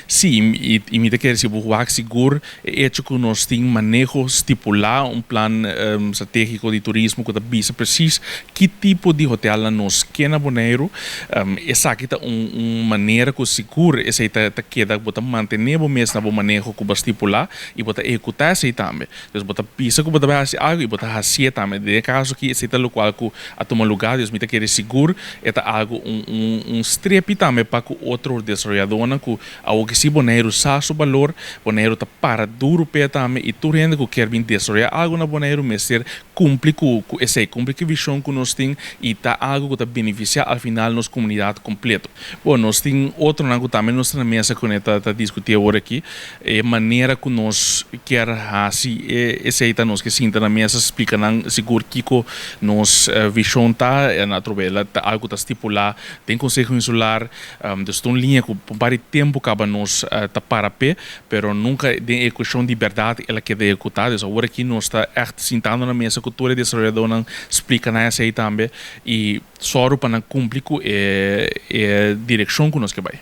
Sí, i mi ta kere si bo wak sigur e echo ku nos tin maneho stipulá, un plan stratégiko di turismo ku ta bisa presis ki tipo di hotelnan nos ke na Boneiru. Esaki ta un manera ku sigur esei ta keda, bo ta mantené bo mes na bo maneho ku bo a stipulá i bo ta ehekutá esei tambe. Dus bo ta bisa ku bo ta bai hasi algu i bo ta hasié tambe. Den e kaso aki esei ta lokual ku a tuma lugá, dus mi ta kere sigur e ta algu un strepi tambe pa ku otro desaroyadónan ku awoki si Boneiru sa su balor, Boneiru ta para duru p'e tambe i tur hende ku kier bin desaroyá algu na Boneiru mester kumpli ku esei, kumpli ku e vishon ku nos tin i ta algu ku ta benefisiá al final nos komunidat kompleto. Bon, nos tin otronan ku tambe nos ta na mesa kuné ta diskutí awor aki. E manera ku nos kier hasi esei ta nos ke sinta na mesa splika nan sigur kiko nos vishon ta. Atrobe ta algu ta stipulá den Konseho Insular. Dus ta un liña ku pa un par di tempu kaba nos ta para p'e, pero nunka den ehekushon di bèrdat el a keda ehekutá. Dus awor aki nos ta ègt sintando na mesa ku tur e desaroyadónan splika nan esei tambe i sòru pa nan kumpli ku e direkshon ku nos ke bai.